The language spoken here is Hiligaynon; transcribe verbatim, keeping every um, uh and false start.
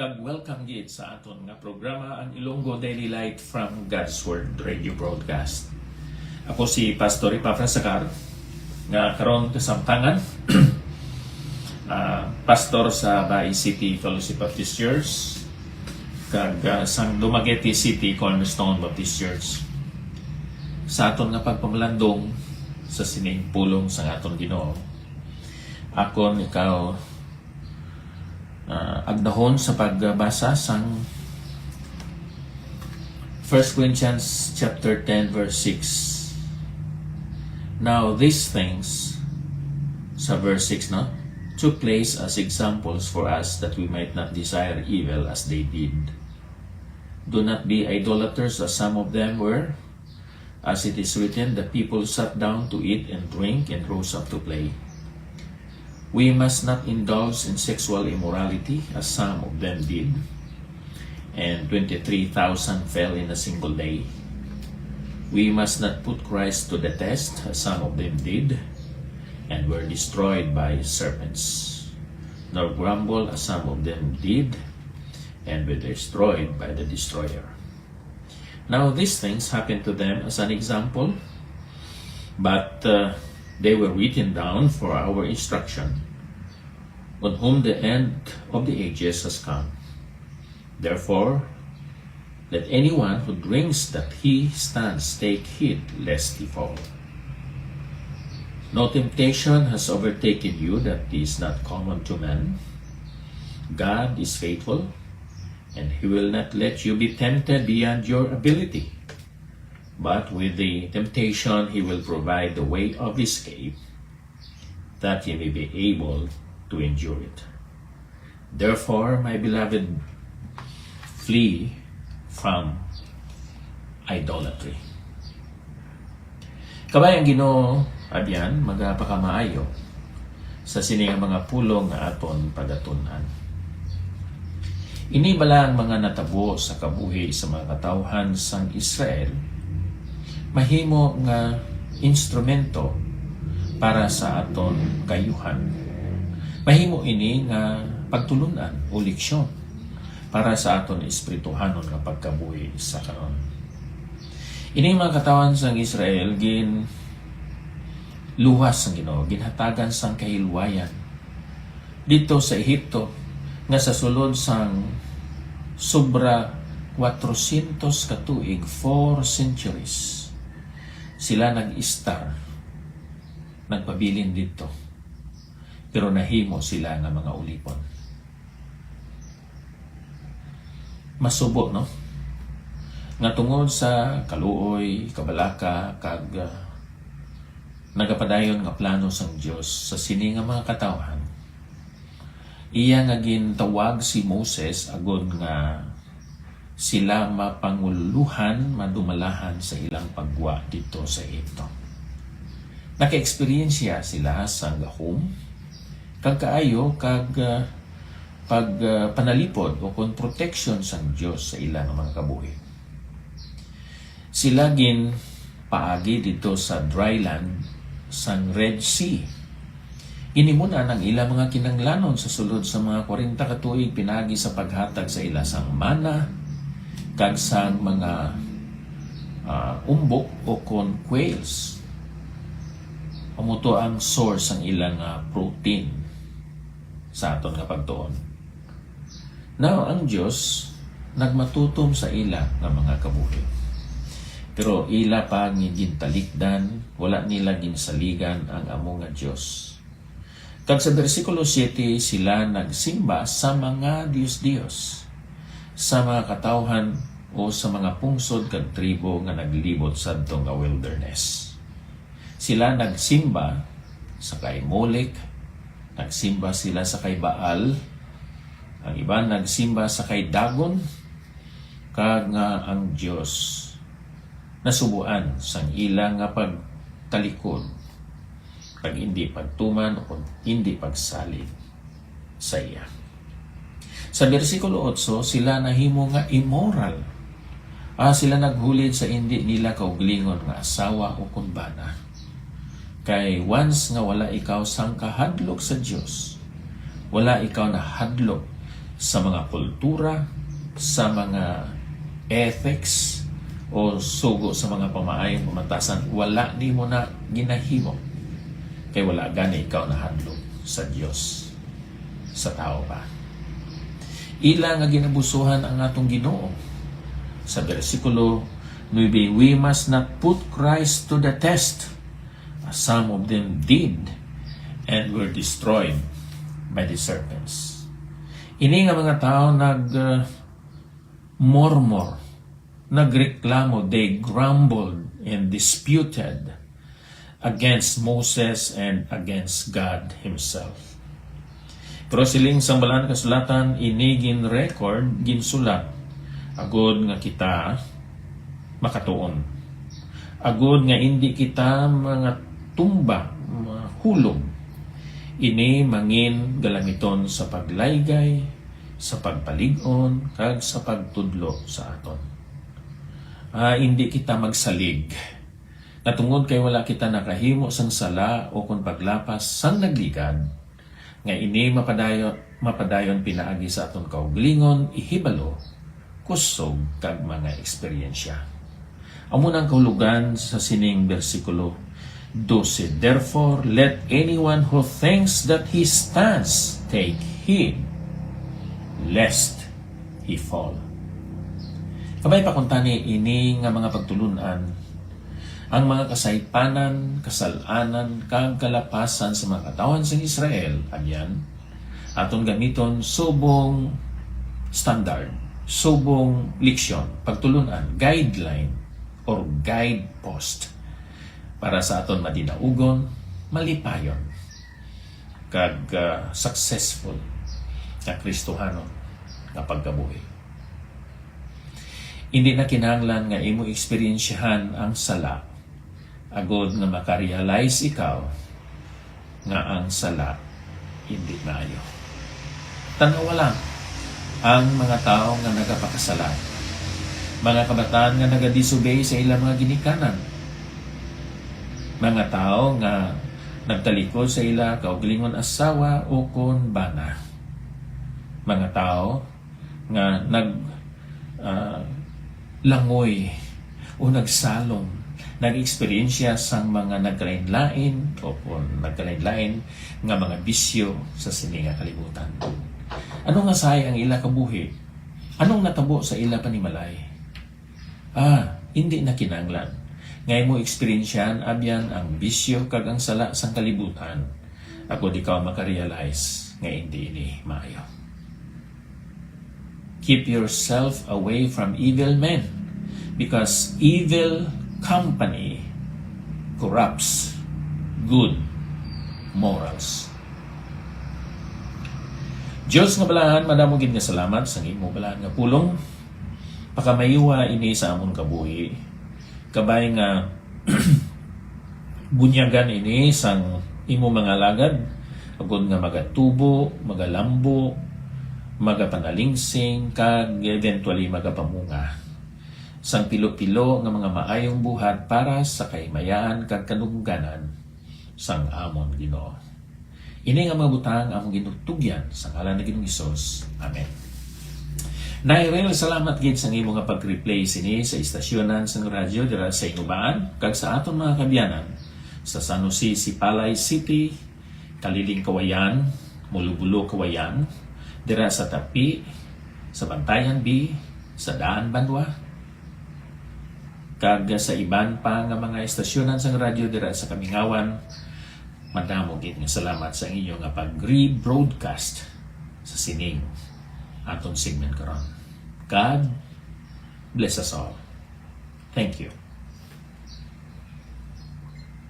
Kag welcome gid sa aton nga programa, ang Ilonggo Daily Light from God's Word Radio Broadcast. Ako si Pastor Epafras Sacar, nga karon kasamtangan, ah, pastor sa Bai City Fellowship Baptist Church, kag, ah, sang Dumaguete City Cornerstone Baptist Church. Sa aton nga pagpamalandong sa sining pulong sang aton Ginoo, akon ikaw, ah, agdahon sa pagbasa sang First Corinthians chapter ten, verse six. Now these things, sa verse six, no, took place as examples for us, that we might not desire evil as they did. Do not be idolaters, as some of them were. As it is written, the people sat down to eat and drink and rose up to play. We must not indulge in sexual immorality, as some of them did, and twenty-three thousand fell in a single day. We must not put Christ to the test, as some of them did, and were destroyed by serpents, nor grumble, as some of them did, and were destroyed by the destroyer. Now these things happened to them as an example, but, uh, they were written down for our instruction, on whom the end of the ages has come. Therefore, let anyone who drinks that he stands take heed lest he fall. No temptation has overtaken you that is not common to men. God is faithful, and he will not let you be tempted beyond your ability. But with the temptation, he will provide the way of escape, that ye may be able to endure it. Therefore, my beloved, flee from idolatry. Kabay ang Ginoo, abyan, magapakamaayo sa sini nga mga pulong nga aton pagatun-an. Ini bala ang mga natabo sa kabuhi sa mga katawhan sang Israel mahimo nga instrumento para sa aton kaayuhan. Mahimo ini nga pagtulon-an o leksyon para sa aton espirituhanon nga pagkabuhi sa karon. Ini mga katawhan sang Israel gin luwas sang Ginoo, ginhatagan sang kahilwayan didto sa Egipto, nga sa sulod sang sobra kwatrosyentos ka tuig, four centuries, sila nag-istar, nagpabilin didto, pero nahimo sila nga mga ulipon. Masubo, no, nga tungod sa kaluoy, kabalaka, kag, ah, nagapadayon nga plano sang Dios sa sini nga mga katawhan, iya nga gintawag si Moses agod nga sila mapangulohan, madumalahan sa ilang paggwa didto sa Egipto. Naka-eksperyensya sila sang gahom kag kaayo kag, ah, pag, ah, panalipod o kon protection sang Dios sa ila nga mga kabuhi. Sila ginpaagi didto sa dry land sang Red Sea. Ginhimunan ang ila mga kinahanglanon sa sulod sa mga kwarenta ka tuig pinaagi sa paghatag sa ila sang mana kag sang mga, ah, umbok o kon quails. Amo to ang source sang ila nga protein sa aton nga pagtuon. Now, ang Dios nagmatutom sa ila nga mga kabuhi. Pero ila pa nga gintalikdan, wala nila ginsaligan ang amo nga Dios. Kag sa bersikulo siete, sila nagsimba sa mga dios-dios, sa mga katawhan o sa mga pungsod kag tribo nga naglibot sadto nga wilderness. Sila nagsimba sa kay Molek, nagsimba sila sa kay Baal, ang iban nagsimba sa kay Dagon, kag nga ang Dios nasubuan sang ila nga pagtalikod, kag indi pagtuman o indi pagsalig sa iya. Sa bersikulo otso, sila nahimo nga immoral. Ah, sila naghulid sa indi nila kaugalingon nga asawa o kon bana. Kay once nga wala ikaw sang kahadlok sa Dios, wala ikaw nahadlok sa mga kultura, sa mga ethics, o sugo sa mga pamaayong pamatasan, wala nimo na ginahimo, kay wala gani ikaw nahadlok sa Dios, sa tawo pa. Ila nga ginabusuhan ang atong Ginoo. Sa bersikulo nuebe, "We must not put Christ to the test, as some of them did, and were destroyed by the serpents." Ini nga mga tawo nag, uh, murmur, nagreklamo, they grumbled and disputed against Moses and against God Himself. Pero siling sang Balaan Kasulatan, ini gin-record, ginsulat, agod nga kita makatuon, agod nga indi kita mga tumba, mahulog. Ini mangin galamiton sa paglaygay, sa pagpalig-on, kag sa pagtudlo sa aton. Ah, indi kita magsalig nga tungod kay wala kita nakahimo sang sala o kon paglapas sang nagligad, nga ini mapadayon, mapadayon pinaagi sa aton kaugalingon, ihibalo, kusog, kag mga eksperyensya. Amo na ang kahulogan sa sining bersikulo dose, "Therefore, let anyone who thinks that he stands take heed lest he fall." Kabay pa kuntani ini nga mga pagtulun-an, ang mga kasaypanan, kasal-anan, kag kalapasan sa mga katawhan sang Israel, abyan, aton gamiton subong standard, subong leksyon, pagtulun-an, guideline, or guidepost para sa aton madinaugon, malipayon, kag, ah, successful nga Kristohanon nga pagkabuhi. Indi na kinahanglan nga imo eksperyensyahan ang sala agod nga makarealize ikaw nga ang sala indi maayo. Tan-awa lang ang mga tawo nga nagapakasala, mga kabataan nga nagadisobey sa ilang mga ginikanan, mga tawo nga nagtalikod sa ila kaugalingon asawa o kon bana, mga tawo nga nag, ah, langoy o nagsalom, nag-eksperyensya sang mga nagkalainlain o kon nagkalainlain nga mga bisyo sa sini nga kalibutan. Ano nga sahi ang ila kabuhi? Anong natabo sa ila panimalay? Ah, hindi na kinahanglan nga imo eksperyensyahan abyan ang bisyo kag ang sala sang kalibutan, agod ikaw makarealize nga hindi ini maayo. Keep yourself away from evil men, because evil company corrupts good morals. Dios nga balaan, madamo gid nga salamat sa imo balaan nga pulong. Pakamayuha ini sa amon kabuhi. Kabay nga bunyagan ini sang imo mga alagad, agod nga magatubo, magalambo, magapanalingsing, kag eventually magapamunga sang pilo-pilo nga mga maayong buhat para sa kahimayaan kag kadungganan sang amon Ginoo. Ini nga mga butang among ginutugyan sa ngalan ni Ginoong Hesus. Amen. Nairel, salamat gid sa imo nga pag-replay sini sa istasyonan sang radyo dira sa Inubaan kag sa aton mga kabyanan sa San Jose, Sipalay City, Kaliling, Cauayan, Mulubulo, Cauayan, dira sa Tapi, sa Bantayan B, sa Daan, Banwa, kag sa iban pa nga mga estasyonan sang radyo dira sa Kamingawan. Madamo gid nga salamat sa inyo nga pag-rebroadcast sa sining aton segment karon. God bless us all. Thank you.